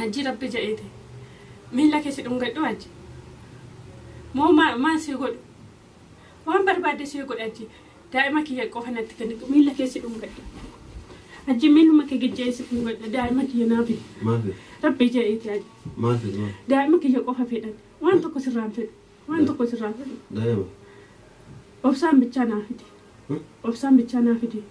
Hajji rabbi jedheeti. Miila keessa dhungadhu hajji. Moo maal si godhu? Waan barbaadde si godhu hajji. Daa'ima kiyya qofa natti kenni miila keessa dhungadhu. Hajji miiluma kee gijjeessi dhungadha daa'ima kiyya naaf fidi. Maal fedhe? Rabbi jedheeti hajji. Maal fedhe maal? Daa'ima kiyya qofa fedhan. Waan tokko sirraan fedhu. Waan tokko sirraan fedhu. Daa'ima. Obsaan bichaa naa fidi. Obsaan bichaa naa fidi.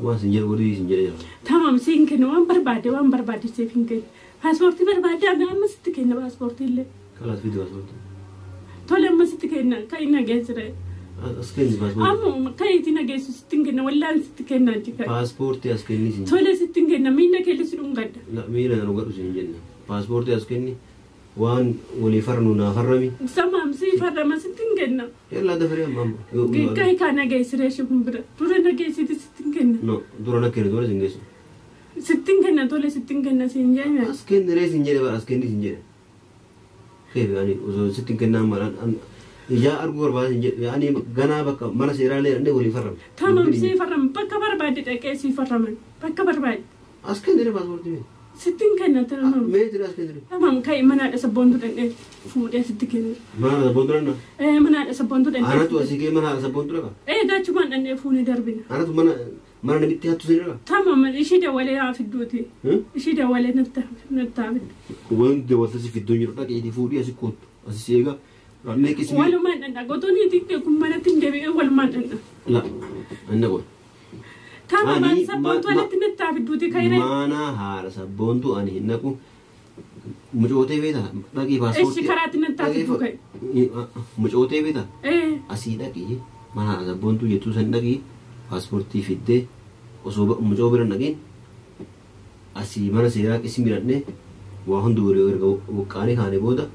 Waan sin jedhu godhii sin jedhee jira. Tamam siin kenna waan barbaadde waan barbaadde siif hin kenna. Paaspoortii barbaadde amma sitti kenna paaspoortii illee. Kalaas fidi paaspoortii. Tole amma sitti kenna kan inni geessire. As kenni paaspoortii. Amma kan itti nageessu sitti hin kenna wallaan sitti kenna achi kan. Paaspoortii as kenni sin. Tole sitti hin kenna miila keelle si dhungadha. Miila na dhugadhu sin jenne. Paaspoortii as kenni waan walii farnu naa farrami. Samaam sii farrama sitti hin kenna. Yallaa dafaree amma amma. Kan kaa nageessire ishee kun bira dura nageessiti sitti hin kenna. No dura na kenni tole sin geessu. Sitti hin kenna tole sitti hin kenna siin jenne. As kenni ree sin jedhe bara as kenni sin jedhe. Keefi ani osoo sitti hin kennaan malaan ijaa arguu barbaada sin jedhe ani ganaa bakka mana seeraa illee dhaqnee walii farrame. Tamam sii farrama bakka barbaadde dhaqee sii farraman bakka barbaadde. As kenni ree paaspoortii mee. Sitti hin kenna tamam. Mee jira as kenni ree. Tamam ka'i mana haadha sabboontuu dhaqnee fuudhee sitti kenna. Mana haadha sabboontuu dhaqna. Ee mana haadha sabboontuu dhaqnee. Anatu asii kee mana haadha sabboontuu dhaqa. Ee gaachumaan dhaqnee fuunee darbina. Anatu mana mana namitti hattu sin dhaqa. Tamam ishii dawwalee haa fidduuti. Ishii dawwalee natti haa fiddu. Wanti dawwalta si fidduu jiru dhaqeetii fuudhii asii kootu asii si eega. Dhaqnee qismii. Walumaan dhandha gotoon hiitii kun manatti hin deebi'ee walumaan dhandha. La inni kun. Tamam haadha sabboontuu alatti natti haa fidduuti ka'iree. Mana haadha sabboontuu ani hin naqu. Mucootee beektaa dhaqii paaspoortii. Ishi karaatti natti haa fidduu ka'e. Mucootee beektaa. Ee. Asii dhaqii mana haadha sabboontuu jettuu san dhaqii paaspoortii fiddee osoo mucoo bira dhaqeen asii mana seeraa qismii dhaqnee waa hundi walii erga waqqaanee kaanee booda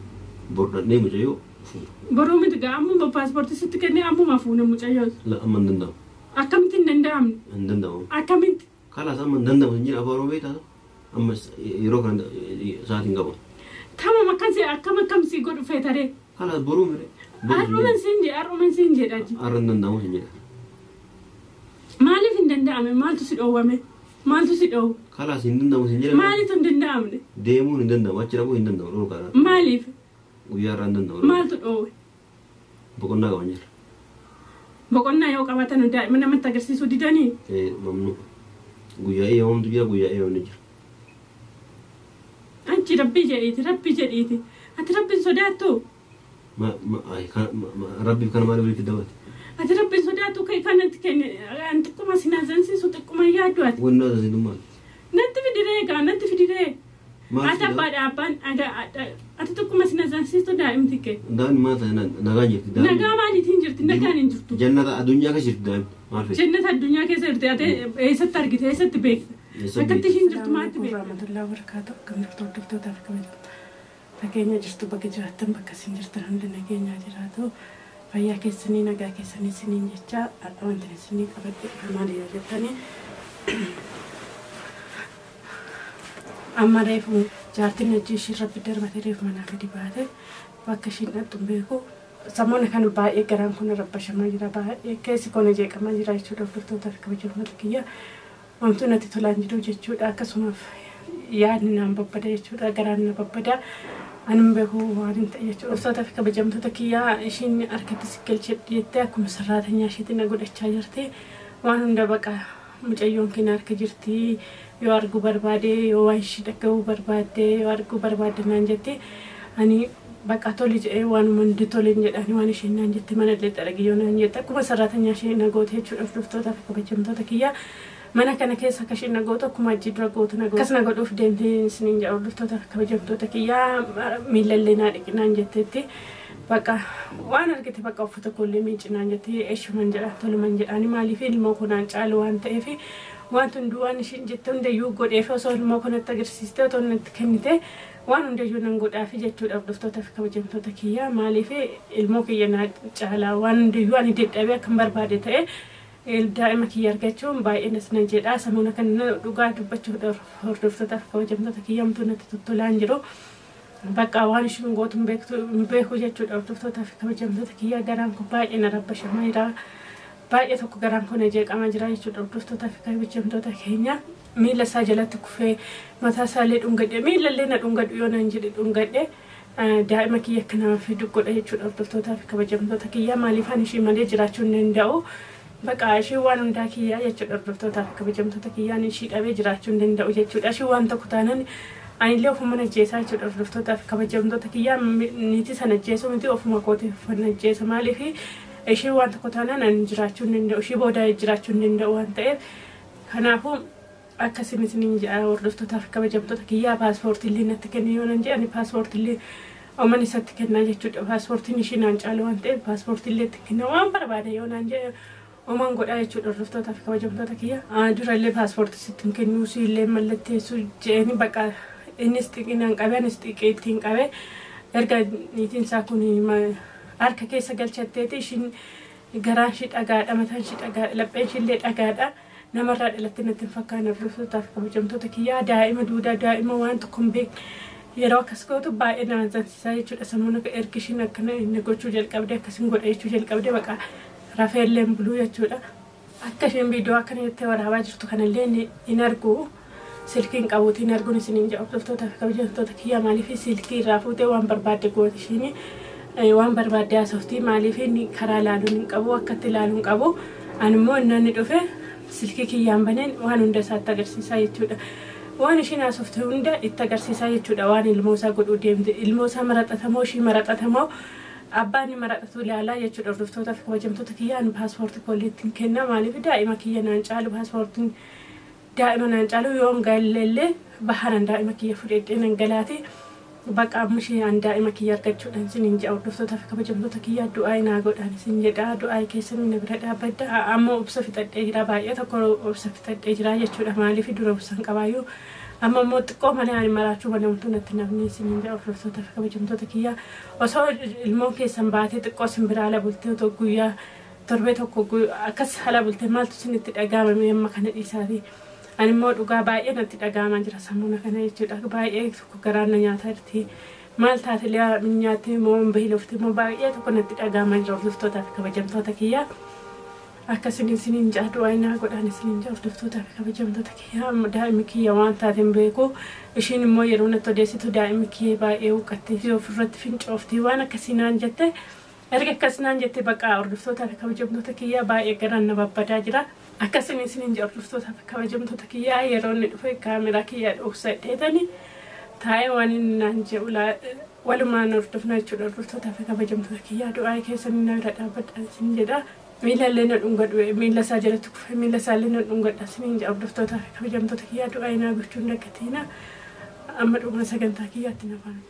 bor dhaqnee mucayyoo fuuna. Boruu miti gaa ammuma paaspoortii sitti kennee ammuma fuuna mucayyoo. La amma hin danda'amu. Akkamitti hin danda'amne? Hin danda'amu. Akkamitti? Kalaas amma hin danda'amu hin jedhu afaan Oromoo beektaa amma yeroo kana sa'aatiin qabu. Tamam akkan si akkam akkam si godhu feetaree. Kalaas boruu mire. Har'uman siin jedha har'uman siin jedha. Har'a hin danda'amu hin jedha. Maaliif hin danda'ame? Maaltu si dhoowwame? Maaltu si dhoowwe? Kalaas hin danda'amu hin jedhame. Maalitu hin danda'amne? Deemuun hin danda'amu achi dhaquu hin danda'amu dhorkaadha. Maaliif? Guyyaa irraa hin danda'amu. Maaltu dhoowwe? Boqonnaa qaban jira. Boqonnaa yoo qabaatan daa'ima namatti agarsiisuu didanii? Ee mamnu. Guyyaa eeyyamamtu jira guyyaa eeyyamamni jira. Achi rabbii jedhiiti rabbii jedhiiti. Ati rabbiin sodaattu? Rabbiif kana maaliif walitti dabate? Ati rabbiin sodaattu kai kanatti kenne an xiqquma sin azansiisu xiqquma yaaddu ati. Wanni azansiisu maali? Natti fidiree egaa natti fidiree. Ati abbaadha abbaan ati xiqquma sin azansiistu daa'imti kee. Daa'imni maal ta'e nagaan jirti. Nagaa maaliitiin jirti nagaan hin jirtu. Jannata addunyaa keessa jirti daa'imni maal feeti? Jannata addunyaa keessa jirti ati eessatti argite eessatti beekta? Akkatti ishiin jirtu maaltti beekta? Warahmatullahi wabarakatuh. Akkam jirtu hordoftootaaf kabajamtoota. Nageenya jirtu bakka jiraattan bakka isin jirtan hundi nageenyaa jiraatu. Fayyaa keessanii nagaa keessanii isiniin jecha har'a wanti isinii qabadhe maali yoo jettanii amma reefu jaartiin hojii ishii rabbi darbate reefu manaa gadi baate bakka ishiin dhaqxu hin beeku. Samoona kana baay'ee garaan kun rabbashamaa jira baay'ee keessi kun jeeqamaa jira jechuudha hordoftootaaf kabajamtoota kiyya. Wanti natti tolaan jiru jechuudha akkasumas yaadni naan babbada jechuudha garaan na babbada. Anum beeku waan hin ta'e jechuudha. Hordoftootaaf kabajamtoota kiyyaa ishiin harkatti si galchee jettee akkuma sarraatanyaa isheetti na godhachaa jirti. Waan hunda baqa mucayyoon keenya harka jirti yoo arguu barbaade yoo waan ishii dhaga'uu barbaade yoo arguu barbaade naan jetti. Ani baqa tole jedhee waanuma hundi tole hin jedhani waan isheen naan jette mana illee xaragi yoo naan jette akkuma sarraatanyaa ishee na goote jechuudha. Hordoftootaaf kabajamtoota kiyyaa mana kana keessa akka isheen na gootu akkuma ajji dura gootu na gootu. Akkas na godhuuf deemtee isiniin jedha hordoftootaaf kabajamtoota kiyyaa miilallee naa dhiqinaan jetteetti. Baqa waan argite baqa uffata koollee miicinaan jettee eeshuman jedha toluman jedhaani maaliif ilmoo kunaan caalu waan ta'eef wanti hunduu waan ishiin jette hundayyuu godheef osoo ilmoo kanatti agarsiiste otoo natti kennite waan hundayyuu nan godhaafi jechuudha hordoftootaaf kabajamtoota kiyyaa maaliif ilmoo kiyya naa caalaa waan hundayyuu ani dadhabee akkan barbaade ta'e daa'ima kiyya argachuun baay'ee nas nan jedha. Samoona kana dhugaa dubbachuuf hordoftootaaf kabajamtoota kiyya hamtuu natti tottolaan jiru. Bakka waan ishiin gootu hin beeku jechuudha hordoftootaaf kabajamtoota kiyya garaan kun baay'ee na rabbashamaa jira. Baay'ee tokko garaan kun jeeqamaa jira jechuudha hordoftootaaf kabajamtoota keenya. Miila isaa jalatti kufee mataa isaallee dhungadhe, miilallee na dhungadhu yoo naan jedhe dhungadhe, daa'ima kiyya akka nama fidu godha jechuudha. Hordoftootaa fi kabajamtoota kiyya, maaliif ani ishii malee jiraachuu hin danda'u. Baqa ishii waan hundaa kiyyaa jechuudha. Hordoftootaa fi kabajamtoota kiyya, ani ishii dhabee jiraachuu hin danda'u jechuudha. Ishii waan tokko taanaan anillee ofuma ajjeesaa jechuudha. Hordoftootaa fi kabajamtoota kiyya, niitii sana ajjeesuu miti, ofuma kootiif ajjeesa. Maaliif ishii waan tokko taanaan ani jiraachuu hin danda'u, ishii booda jiraachuu hin danda'u waan ta'eef. Kanaafuu akkasin isiniin jedha, hordoftootaa fi kabajamtoota kiyyaa. Paaspoortiillee natti kenni yoo nan jedhe, ani paaspoortiillee oman isatti kennaa jechuudha. Paaspoortiin ishii naan caalu waan ta'eef paaspoortiillee itti kenna. Waan barbaade yoo naan jedhe oman godhaa jechuudha. Hordoftootaa fi kabajamtoota kiyya, durallee paaspoortii sitti hin kennuu, siillee mallatteessuu jeeni. Baqa innis xiqqinaan qabee, anis xiqqee ittiin qabee, erga niitiin isaa kun harka keessa galchatteeti. Ishiin garaan ishii dhagaadha, mataan ishii dhagaadha, lapheen ishiillee dhagaadha. Namarraa dhalatte natti hin fakkaanne. Hordoftootaa fi kabajamtoota kiyyaa, daa'ima duudaa, daa'ima waan tokko hin beekne yeroo akkas gootu baay'ee na zansiisaa jechuudha. Sammuun erga ishiin akkana inni gochuu jalqabde, akkasin godha jechuu jalqabde, baqa rafeellee buluu jechuudha. Akka isheen viidiyoo akkana jettee waraabaa jirtu kanallee hin argu. Silkiin qabuutiin arguun isiniin jedha, hordoftootaa fi kabajamtoota kiyyaa. Maaliif silkii irraa fuutee waan barbaadde gooti, ishiin waan barbaadde haasoftii. Maaliif inni karaa ilaaluun hin qabu, akkatti ilaaluun hin qabu. Ani immoo inni dhufe silkii kiyyaan baneen waan hunda isaatti agarsiisaa jechuudha. Waan ishiin haasofte hunda itti agarsiisaa jechuudha. Waan ilmoo isaa godhuu deemte, ilmoo isaa maraxatamoo ishii maraxatamoo, abbaan inni maraxatu ilaalaa jechuudha. Hordoftootaa fi kabajamtoota kiyyaa, ani paaspoortii koollee ittiin kenna. Maaliif daa'ima kiyya naan caalu, paaspoortiin daa'ima naan caalu. Yoon galleellee baharan daa'ima kiyya fudhadhee nan galaati. Baqa amma ishee an daa'ima kiyya argachuudhaan isiniin jedha. Hordoftootaa fi kabajamtoota kiyya, du'aa naa godhaan isin jedha. Du'aa keessan na bira dhaabbadha. Amma obsa fixadhee jira, baay'ee tokko obsa fixadhee jira jechuudha. Maaliif dura obsan qabaayyuu, amma immoo xiqqoo malee ani maraachuu malee wantoota natti namni isiniin jedha. Hordoftootaa fi kabajamtoota kiyya, osoo ilmoon keessan baatee xiqqoo isin biraa ala bultee, otoo guyyaa torbee tokko akkas ala bultee, maaltu isinitti dhaga'amame? Amma kana dhiisaatii. Ani immoo dhugaa baay'ee natti dhaga'amaa jira sammuna kana jechuudha. Baay'ee tokko garaan na nyaataa jirti. Maal taatelee nyaattee moo beelofte moo, baay'ee tokko natti dhaga'amaa jira. Hordoftootaa fi kabajamtoota kiyya, Akkasiin isiniin jedha, du'aa naa godhaan isiniin jedha. Hordoftootaa fi kabajamtoota kiyya, daa'imni kiyya waan taateen beeku. Ishiin immoo yeroo natti odeessitu daa'imni kiyya baay'ee huqqattee ofirratti fincooftii waan akkasii naan jette. Erga akkas naan jette, baqa hordoftootaa fi kabajamtoota kiyya, baay'ee garaan na babbadaa jira. Akkasiin isiniin jedha, hordoftootaa fi kabajamtoota kiyya. Yeroo inni dhufe kaameraa kiyya dhoksadheetani taa'ee waan inni naan jedhu walumaan hordofna jechuudha. Hordoftootaa fi kabajamtoota kiyya, du'aa keessan na bira dhaabbadha isin jedha. Miila illee na dhungadhu, miila isaa jalatti kufe, miila isaallee na dhungadha isiniin jedha. Hordoftootaa fi kabajamtoota kiyya, du'aa naa gochuu hin dagatiina. Amma dhuma sagantaa kiyyaatti na faana.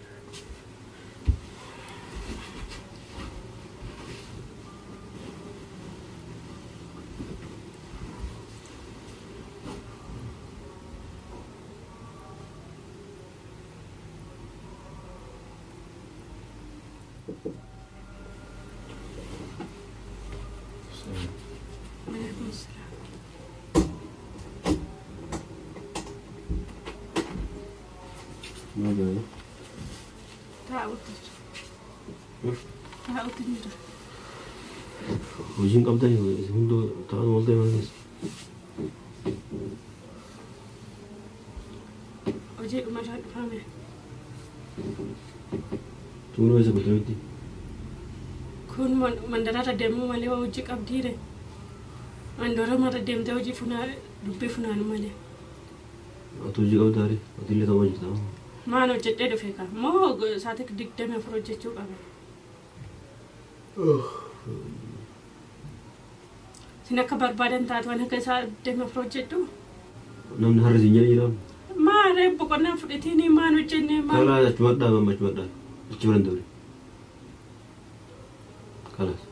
Alaikum salaam. Maal jedhama? Taa'utti jira. Taa'utti jira. Hojiin qabdanii hunduu ta'an wal ta'e maal keessa? Hojii dhuma isaa dhufame. Tuunuu eessa guddamitti? Kun mandararra deemuu malee hojii qabdiire. Mandaramarra deemtee hojii funaa dubbii funaanu malee. Ati hojii qabdaare? Ati illee ta'uu jirta. Maal hojjedhee dhufe kaa? Moo sa'aatii 24 hojjechuu qaba? Isin akka barbaadan taatu, waan akka isaa 24 hojjedhu. Namni harri siin jedhe jira. Maal boqonnaan fudhatiin maal hojjenne maal? Kalaas, achuma dhaaba, amma achuma dhaaba. Achi bira hin dabre. Kalaas.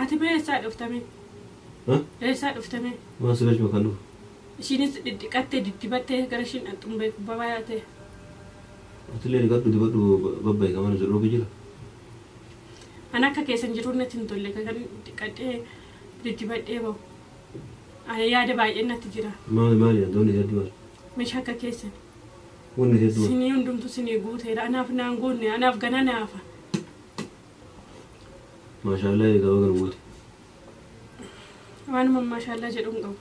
Ati mee eessaa dhuftame? Ha? Eessaa dhuftame? Maal si galchuma kan dhufu? Ishiinis dhidhiqattee diddibattee gara ishiin dhaqxuun beeku babaayatee. Ati illee dhiqadhu, dibadhu, babba'i kamana si dhoobu jira. Ani akka keessan jiru natti hin tolle, kan dhiqadhee diddibadhee bahu. Ani yaada baay'ee natti jira. Maali maali wantoonni hedduu maali? Meeshaa akka keessan. Wanni hedduu maali? Sinii hundumtu sinii guuteera. Anaaf naan guunne, anaaf gana naafa. Maashaallah, egaa baga nu goote. Waanuma maashaallaa jedhu hin qabu.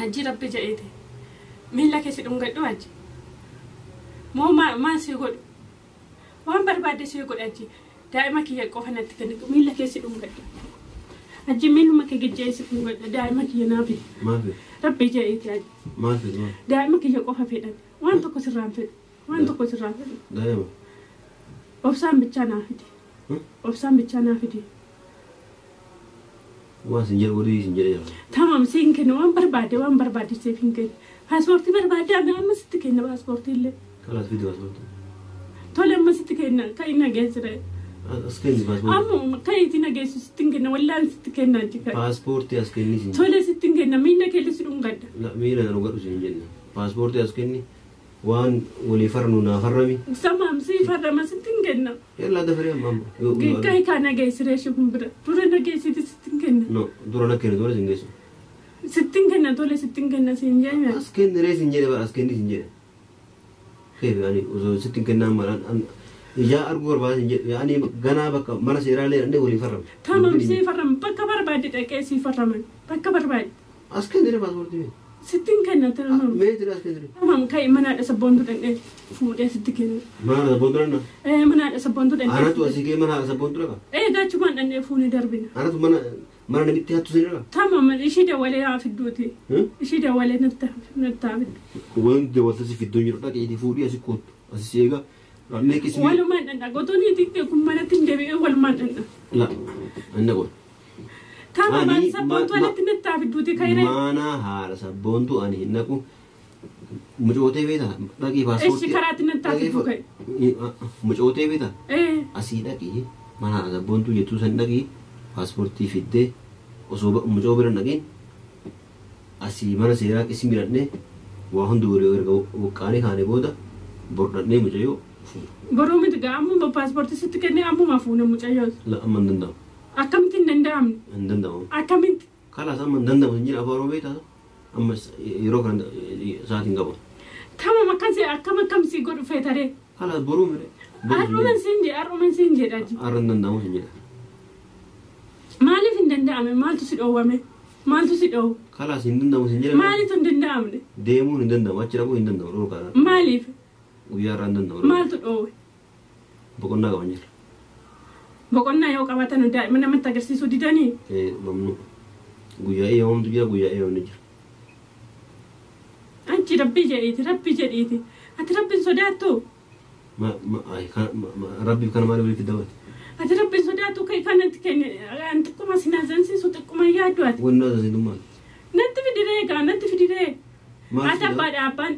Hajji rabbi jedheeti. Miila keessa dhungadhu hajji. Moo maal si godhu? Waan barbaadde si godha hajji. Daa'ima kiyya qofa natti kenni miila keessa dhungadhu. Hajji miiluma kee gijjeessi dhungadha daa'ima kiyya naaf. Maal fedhe? Rabbi jedheeti hajji. Maal fedhe maal? Daa'ima kiyya qofa fedhan. Waan tokko sirraan fedhu. Waan tokko sirraan fedhu. Daa'ima. Obsaan bichaa naa fidi. Obsaan bichaa naa fidi. Waan sin jedhu godhii sin jedhee jira. Tamam siin kenna waan barbaade siif hin kenna. Paaspoortii barbaadde amma sitti kenna paaspoortii illee. Kalaas fidi paaspoortii. Tole amma sitti kenna kan inni geessire. As kenni paaspoortii. Amma kan itti nageessu sitti hin kenna wallaan sitti kenna jika. Paaspoortii as kenni sin. Tole sitti hin kenna miila keessa si dhungadha. Miila na dhungadhu sin jenna. Paaspoortii as kenni waan walii farnu naa farrami. Samaam sii farrama sitti hin kenna. Yallaa dafiree amma amma. Kan kaa nageessire ishee bira dura nageessiti sitti hin kenna. No dura na kenna tole sin geessu. Sitti hin kenna tole sitti hin kenna siin jenna. As kenni ree sin jedhe bara as kenni sin jedhe. Keefi ani osoo sitti hin kennaan malaan ijaa arguu barbaada sin jedhe ani ganaa bakka mana seeraa illee dhaqnee walii farrama. Tamam sii farrama bakka barbaadde dhaqee sii farraman bakka barbaadde. As kenni ree paaspoortii mee. Sitti hin kenna tamam. Mee tira as kenni ree. Tamam kai manaadha sabboontu dhaqnee fuudhee sitti kenna. Mana haadha sabboontu dhaqna. Ee manaadha sabboontu dhaqnee. Anatu asii kee mana haadha sabboontu dhaqa. Ee gaachumaan dhaqnee fuunee darbina. Anatu mana mana namitti hattu sin dhaqa. Tamam ishii dawalee haa fidduuti. Ishii dawalee natti haa fiddu. Wanti dawalta si fidduun jiru dhaqeetii fuudhii asii kootu asii si eega. Walumaan dhandha gotoonni kun manatti hin deebi'ee walumaan dhandha. La inni kun. Tamam sabboontu alatti natti haa fidduuti kayree. Mana haadha sabboontu ani hin naqu. Mucootee beektaa dhaqii paaspoortii. Eshi karaatti natti haa fiddu kayi. Mucootee beektaa. Asii dhaqii mana haadha sabboontu jettuu san dhaqii paaspoortii fiddee osoo mucoo bira dhaqeen asii mana seeraa qisii miidhannee waa hundi walii erga waqqaanee kaanee booda bordhannee mucayyoo fuuna. Boruu miti gaa ammuma paaspoortii sitti kennee ammuma fuuna mucayyoo. La amma hin danda'amu. Akkamitti hin danda'amne? Hin danda'amu. Akkamitti? Kalaas amma hin danda'amu hin jira afaan Oromoo beektaa amma yeroo kana sa'aatiin qabu. Tamam akkan akkam akkam si godhu feetaree. Kalaas boruu mire. Har'uman siin jedha har'uman siin jedha. Har'a hin danda'amu hin jedha. Maaliif hin danda'ame? Maaltu si dhoowwame? Maaltu si dhoowwe? Kalaas hin danda'amu hin jedhame. Maalitu hin danda'amne? Deemuun hin danda'amu achi dhaquu hin danda'amu dhorkaa. Maaliif? Guyyaa irraa hin danda'amu. Maaltu dhoowwe? Boqonnaa qaban jira. Boqonnaa yoo qabaatan daa'ima namatti agarsiisuu didanii? Mamnu guyyaa eeyyamamtu jira guyyaa eeyyamamni jira. Achi rabbii jedhiiti rabbii jedhiiti ati rabbiin sodaattu? Rabbiif kana maaliif walitti dabate? Ati rabbiin sodaattu kanatti kenne an xiqquma si naazansiisu xiqquma yaaddu ati. Wanni naazansiisu maali? Natti fidiree gaa natti fidiree. Ati abbaadha abbaan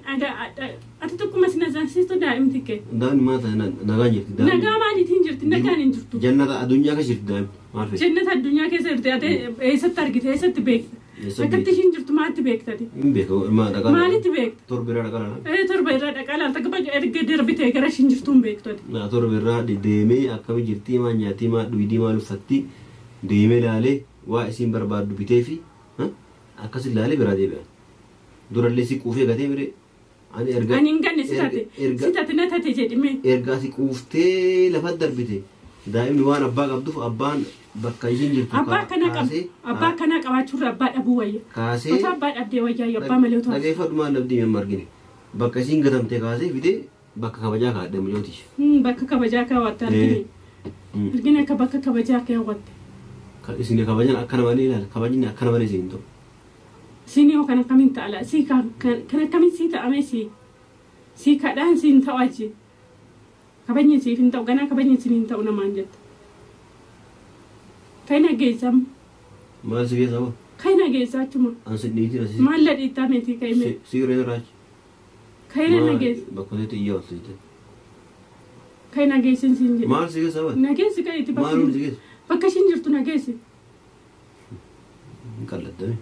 ati xiqquma si naazansiistu daa'imti kee. Daa'imni maal taate nagaan jirti. Nagaa maaliitiin jirti nagaan hin jirtu. Jannata addunyaa keessa jirti daa'imni maal feeti? Jannata addunyaa keessa jirti ati eessatti argite eessatti beekta? Akkatti ishiin jirtu maalitti beektati? Hin beeku dhaqaa. Maalitti beekta? Torba irraa dhaqaa laala. Torba irraa dhaqaa laala takka bakka erga darbitee gara ishiin jirtu hin beektu ati. Torba irraa deemee akkami jirti maal nyaatti maal dhugdii maal uffatti deemee laalee waa isiin barbaaddu bitee fi akkas ilaalee biraa deebi'a. Durallee si quufee gatee miree. Ani erga. Ani hin ganne si taate si taate na taate jedhime. Erga si quuftee lafa darbite daa'imni waan abbaa qabduuf abbaan bakka isheen jirtu Abbaa akkanaa qabaachuurra abbaa dhabuu wayya. Kaasee. Otoo abbaa dhabdee wayyaa abbaa malee otoo. Dhageeffadhu maal dhabdii hin argine. Bakka isiin gatamte kaasee fidee bakka kabajaa kaadhe mucootiif. Bakka kabajaa kaawwatte argine. Argine akka bakka kabajaa kaawwatte. Isin kabajan akkana malee ilaala kabajni akkana malee isin ta'u. Siin yoo kan akkamiin ta'ala sii kan akkamiin sii ta'ame sii sii kadhaan siin ta'u achi kabajni siif hin ta'u ganaa kabajni siin hin ta'u namaan jetta. Kan nageessam. Maal si geessa hoo? Kan nageessa achuma. An si dhiitiin asii. Maal la dhiittaa meetii kan hime? Si yeroo raachi. Kan nageessa. Bakka teetti iyyaa ol siite. Kan nageessin siin jedhe. Maal si geessa hoo? Nageessi kan itti bakka. Maal si geessa? Bakka ishiin jirtu nageessi. Hin qalladdame.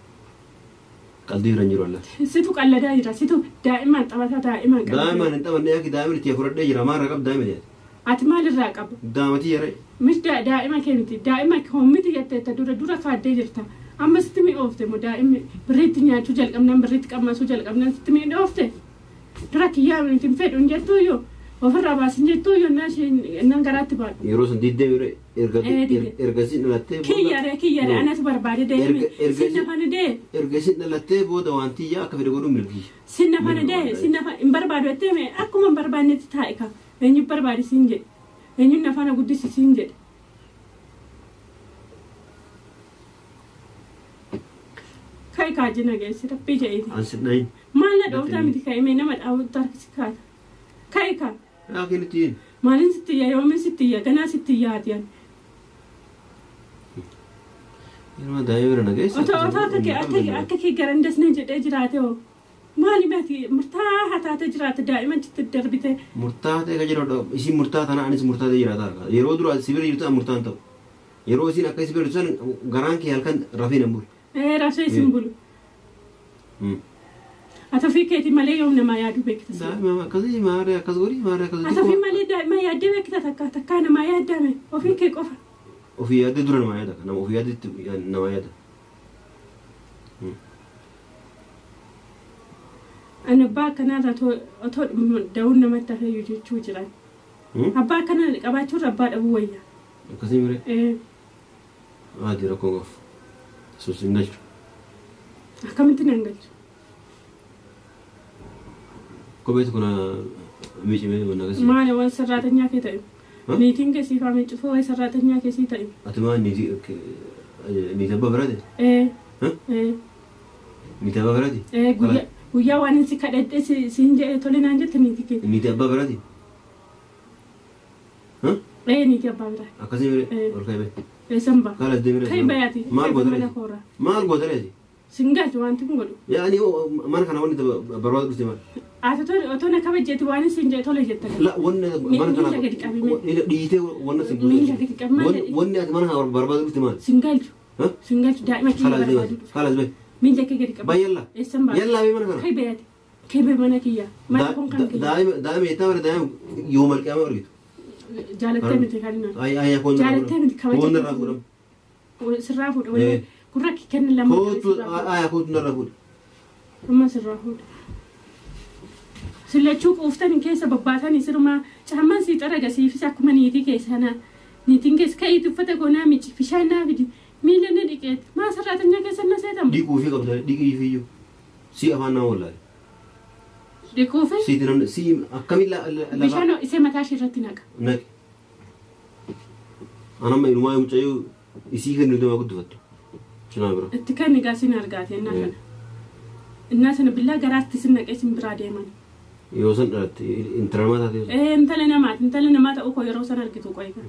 Qaldii irra hin jiru alla. Situ qalladaa jira situ daa'imaan taphataa daa'imaan qalladaa. Daa'imaan hin taphanne yaaki daa'imni itti fudhadhee jira maal irraa qaba daa'imni jedhe. Ati maal irraa qaba? Daamatii yaree. Mis daa'ima kee miti daa'ima hoomiti jetteetta dura dura kaaddee jirta. Amma sitti mi'oofte moo daa'imni birriitti nyaachuu jalqabnaan birriitti qammasuu jalqabnaan sitti mi'oofte. Dura kiyyaa miti hin fedhu hin jettuuyyuu Ofirraa baasin jettuu yonnaa isheen innaan garaatti baadhu. Yeroo san diddee yeroo erga Ee, didde. erga isin dhalattee booda Kiyyaree kiyyaree No. anatu barbaade deeme. Erga Sinna fana dee. Erga isin dhalattee booda waan tiyyaa akka fedhe godhuun mirgi. Sinna fana dee sinna fana hin barbaadu jettee mee akkuma hin barbaannetti taa'e ka. Eenyu barbaade siin jedhe. Eenyu na fana guddisi siin jedhe. Ka'i kaajina geessi rabbii jedheeti. An sin dhahin. Maal na dhooftaa miti ka'e mee nama dhaawutti harkisi kaata. Ka'i kaa. Laakiin itti hin. Maaliin sitti iyya yoomiin sitti iyya ganaa sitti iyyaati ani. Ilma daa'ima bira na geesse. Otoo akka kee garan dasnee jedhee jiraate hoo. Maali mati murtaa taatee jiraate daa'ima achitti darbite. Murtaa ta'e kan jedhu isin murtaa tana anis murtaa ta'e jiraata harka. Yeroo dura si bira jirtu an murtaa hin ta'u. Yeroo isin akka si bira jirtu san garaan kee halkan rafee nan bulu. Ee rafee isin bulu. Ati ofii keetii malee yoom namaa yaaduu beekta. Daa'ima akkasii maaree akkas godhi maaree akkas Ati ofii malee daa'ima yaaddee beekta takka takkaa namaa yaaddame ofii kee qofa. Ofii yaaddee dura namaa yaada. Nama ofii yaaddeetti namaa yaada. Ani abbaa akkanaarra otoo da'uun namatti hafeeyyu jechuu jiran. Abbaa akkana qabaachuurra abbaa dhabuu wayya. Akkasii miree Ee haati rakkoo qabu. Sus hin galchu. akkamitti nan galchu? Kophee tokko na miicimee wanna akkasii. Maali waan sarraatanyaa kee ta'e? Niitiin kee siifaa miiccituu wayi sarraatanyaa kee sii ta'e? Ati maa niitii niitii abbaa biraati? Ee ee Niitii abbaa biraati? ee guyyaa guyyaa waan inni si kadhadhe siin jedhe tole naan jette niitii kee. Niitii abbaa biraati? Ee niitii abbaa biraa. Akkasii miree ol ka'e bee. Eessan ba'a? Kalas deemee Kai bayaati. Maal Kai goota mana reeti? koora. Maal goota reeti? Sin galchu wanti kun godhu. Yaani mana kana wanni barbaadu dhufte maal? Ati otoo na kabajjeeti waan siin jedhe tole jette. La wanni mana kana Miila gadi qabime. dhiitee wanna sin Miila gadi qabi maal jedhi? Wanni ati mana kana barbaadu dhufte maal? Sin galchu. Sin galchu daa'ima kiyya Kalas deemee barbaadu dhufe. kalas bee. Miila kee gadi qabi. Baay'ee yalla. Eessan ba'a? Yallaa bee mana kana. Kai bayaati. Kai bayi mana kiyya. Mana kun kan kiyya. Daa'ima daa'ima jettaa bara daa'ima yoo malqaama argitu. Jaalattee miti kan inni. Ayyaa koon Jaalattee miti kabaja. Koon narraa fuudhamu. Sirraa fuudha. Wayii gurra kee kenni lama. Kootu ayyaa kootu narraa fuudha. Amma sirraa fuudha. Sillachuu quuftanii keessa babbaatanii sirumaa caammaan sii xaraga siifis akkuma niitii keessanaa. Niitiin keessa ka'iitu uffata goonaa mici bishaan naa fidi miila na dhiqeeti maa sarraatanyaa keessa na seetamu. Dhiquu fi qabda dhiqii fi iyyuu si afaan nama wallaale. Dhiquufi Siiti namni si akkamiin lafa bishaan isee mataa ishee irratti naqa. naqi. Anamma inumaa mucayyoo isii kennu nama guddifattu. Cinaa bira. Itti kenni gaa sin argaate innaa kana. Innaa sana billaa garaatti sin naqee sin biraa deeman. Yoo san dhalatte intala namaa taate. Ee intala namaati intala namaa ta'uu koo yeroo san argitu qoyga.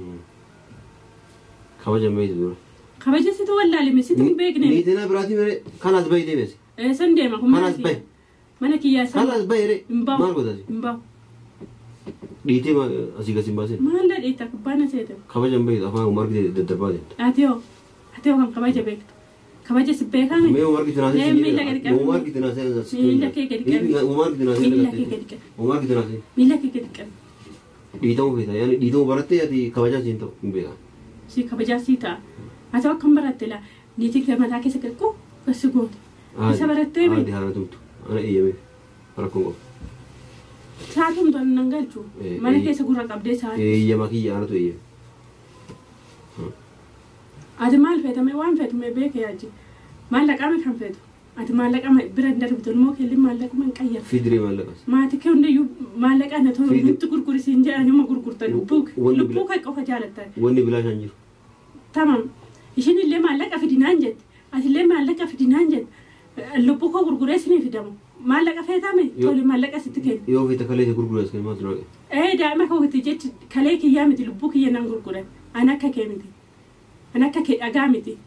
Kabaja meeti dura. Kabaja situ wallaalime situ hin beekne. Niitiin biraatii mere kalaas bahi deemesi. Ee san deema kun mana Kalaas bahi. kiyya. Mana kiyyaa san. Kalaas bahi ree. Hin bahu. Maal gootaasi? Hin bahu. Dhiitee asii gasi hin baasin. Maal la dhiita kubbaa na seetan. Kabaja hin beektu afaan uumar argite daddarbaa deemta. Ati hoo kan kabaja beektu. Kabaja si beekame. Mee uumar argite naasee Mee miila gadi qabi. Uumar argite naasee. Miila kee gadi qabi. Uumar argite naasee. Miila kee gadi qabi. Uumar argite naasee. Miila kee gadi qabi. Dhiitamuu feeta yaani dhiitamuu barattee ati kabajaa siin ta'u hin beekan. Si kabajaa sii ta'a. Ati akkam baratte laa niitiin kee mataa keessa gadi quu gasi goote. Isa barattee Haati haala tumtu. Ana eeyyamee rakkoon qabu. Saatum tola nan galchu. Mana keessa gurra qabdee sa'aati. Eeyyama kiyya anatu eeyyame. Ati maal feetame waan feetume beeke yaaji. Maallaqame kan feetu. Ati maallaqa bira hin darbitu immoo kelli maallaquma hin qayyartu. Fidiree maallaqas. Maatii kee hundayyuu maallaqa na tolu Fidi- nutti gurgurisiin jedhan ima gurgurtan Wanni lubbuu bila- kee qofa jaalattan. Wanni bilaashaan jiru. Tamam. Ishiin illee maallaqa fidinaan jette. Ati illee maallaqa fidinaan jette. Lubbuu koo gurguree isinii fidamu. Maallaqa feetame Yoo- tole maallaqa sitti kenna. Yoo feete kalee isa gurguru as kennu maaltu naqe. Ee daa'ima koo jechi kalee kiyyaa miti lubbuu kiyya nan gurguran. Ani akka kee miti. Ani akka kee dhagaa miti.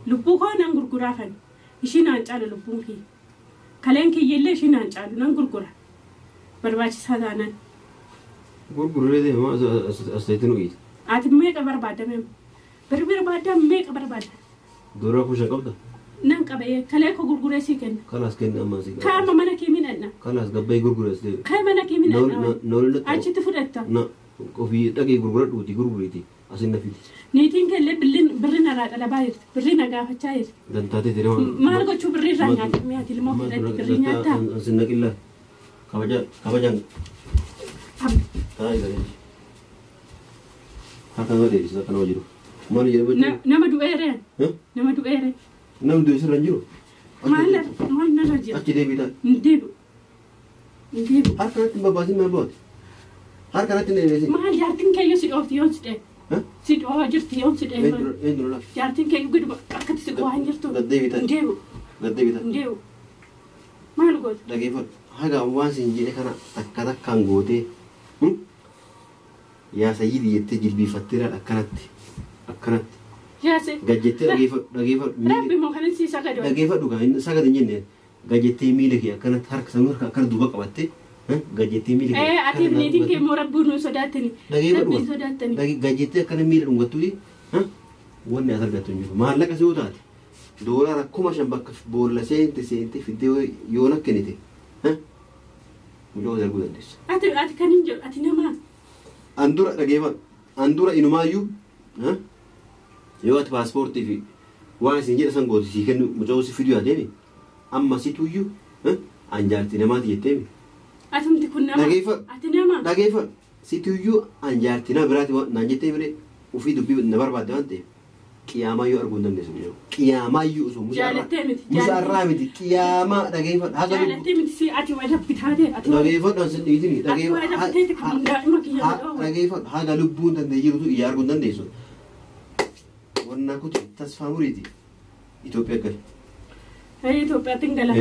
Lubbuu koo nan gurguraafan. Ishii naan caalu lubbuun kiyya. Kaleen kiyya illee ishii naan caalu nan gurgura. Barbaachisaa taanaan. Gurguree deema as ta'etti nu iita. Ati meeqa barbaadame? Bari barbaaddaa meeqa barbaadda? Dooraa kuushan qabda. Nan qaba ee kalee koo gurguree sii kenna. Kalaas kenni amma asii. Kaama mana kee minadha. Kalaas gabbaayii gurgure as deebi. Kaa mana kee minadha. Na waliin dhaxxu. Achitti fudhatta. Na ofii dhaqee gurguradhuuti gurguriiti asin na fidi. Niitiin kee illee birri narraa dhalabaa jirti. Birri na gaafachaa jirti. Dantaatee tiree Maal gochuu birri irraa nyaata? Mi'aati ilmoo fudhatti birri nyaattaa? Asin naqillaa. Kabajaan kabajaan. Harka nama dheerisa akka nama jiru. Maal jedhu Nama du'eere. Nama du'eere. Namni du'e sirra hin jiru. Maal narra jira? Achi deebii ta'a. Hin deebi'u. Hin deebi'u. Harka natti hin babbaasin maal baate? Harka natti hin dheeressin. Maal jaartiin keeyyoo si dhoofti yoon si dheere. Si dhoofaa jirti yoon si dheere. Eenyu lola? Jaartiin keeyyoo gadi akkatti si dhoohaa hin jirtu. Gad deebii ta'a. Hin deebi'u. Gad deebii ta'a. Hin deebi'u. Maal goota? Dhageeffadhu. Haga waan siin jedhe kana takka takkaan gootee yaa sayyidi jettee jilbiifatteera akkanatti akkanatti. Gad jettee dhageeffadhu. Rabbi moo kanan sii sagadu. Dhageeffadhu kan sagadu hin jenne gad jettee miila kee akkanatti harka sanuu harka akkana duuba qabattee gad jettee miila kee. Ati niitiin kee moo rabbii nu sodaattani. Dhageeffadhu. Gad jettee akkana miila dhungattuuti wanni as argattu hin jiru maallaqa si yoo taate doolaara 5,000 bakka boolla seente seente fiddee yoo nakkenite mucaa arguu dandeessa. Ati kan hin jedhu ati namaa. Andura dhageeffadhu. Andura inumaayyuu yoo ati paaspoortii fi waan isin jedha san gootu sii kennu mucaa si fiduu yaadeemi amma situyyuu an jaartii namaati jetteemi. Atumti kun nama. Dhageeffadhu. Ati nama. Dhageeffadhu. Situyyuu an jaartii nama biraati naan jettee biree ofii dubbii na barbaadde waan ta'eef qiyaamaayyuu arguu hin dandeessu mucaa. Qiyaamaayyuu osoo musaarraa miti qiyaamaa dhageeffadhu. Jaalattee miti si ati waa rabbi taate. Dhageeffadhu an sin dhiitini. Ati waa rabbi taate kan daa'ima kiyya godhoo. Dhageeffadhu haga lubbuun danda'e jirutu iyya arguu hin dandeessu. Wannaa kutu tasfaa muriiti Itoophiyaa gali. Itoophiyaatti hin gala.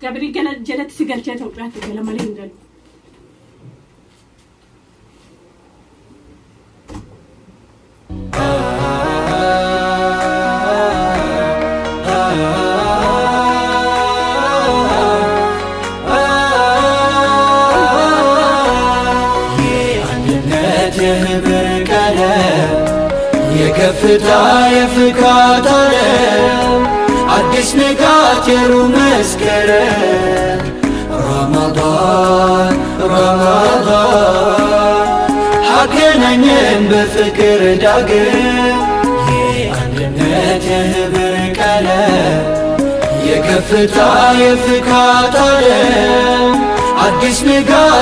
Gabrii gala jalatti si galchee Itoophiyaatti gala malee hin galu. የከፍታ የፍካት ዓለም አዲስ ንጋት የሩህ መስከረም ረመዳን ረመዳን አገናኘን በፍቅር ዳግም የአንድነት የህብር ቀለም የከፍታ የፍካት ዓለም አዲስ ንጋት